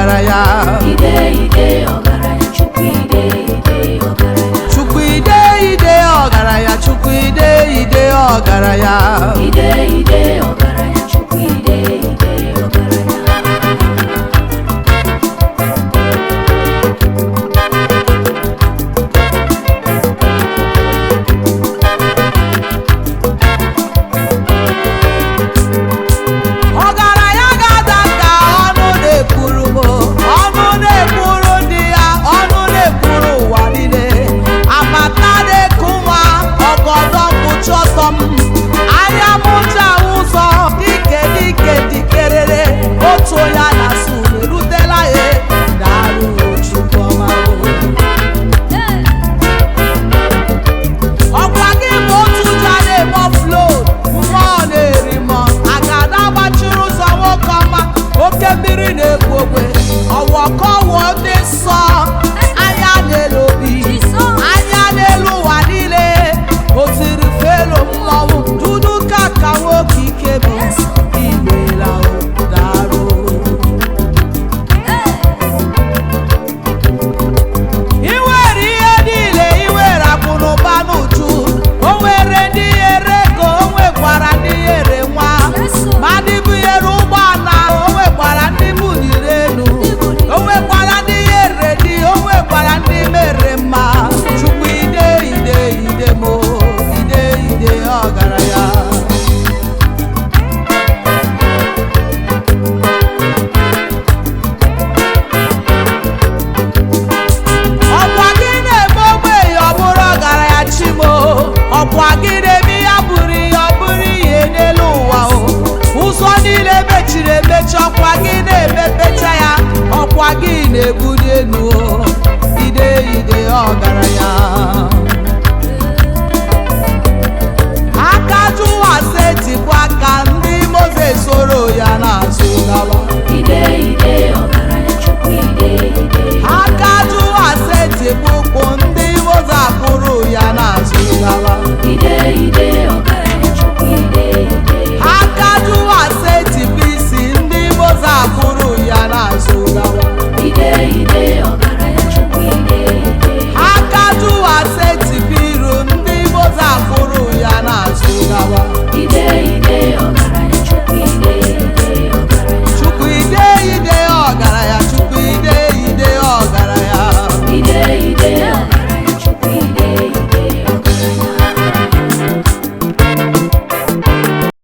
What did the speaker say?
ọgaranya. Ide ide ọgaranya, Chukwu ide ide ọgaranya. Chukwu ide ide ọgaranya, Chukwu ide ide ọgaranya. Ide ide ọgaranya, Chukwu ide ide ọgaranya. Ọgaranya ga-ada ka ọnụ na-ekwuru m, ọnụ na-ekwuru ndị ya, ọnụ na-ekwuru ụwa niile. Amata na-eku nwa, ọgọdọ mkpuchi ọtọ m, anya m ji ụzọ, dike dike dikerere, otu onye a na-asụ erutela ya. Daalụ Chukwu ọma o. Ọkwa gị bụ otu ji a na-eme ọflod, mmụọ na-eri mmụọ, agada gbachiri ụzọ, nwoke ọma, oke mmiri na-egbu ogwe, ọwọkọwọ ndị nsọ, anya n'elu obi, anya n'elu ụwa niile, otiri felo mmọnwụ dudu ka ka nwoke ike bụ imela o, daalụ. I nwere ihe niile, i nwere akụnụba n'uju, o nwere ndị nyere ego, o nwekwara ndị nyere nwa, ma ndị bunyere ụgbọala, o nwekwara ndị buliri elu, o nwekwara ndị nyere di, o nwekwara ndị mere mma. Chukwu ide ide ide mo, ide ide ọgaranya. Ọkwa gị na-eme ogbenye ọ bụrụ ọgaranya, chimo. Ọkwa gị na-eme ihe bụrụ ihe ọ bụrụ ihe n'elu ụwa o. Ụzọ niile mechiri emechi, ọkwa gị na-emepecha ya, ọkwa gị na-ebuli elu o, ide ide ọgaranya. Aka jụwa setikwa aka ndị Mozes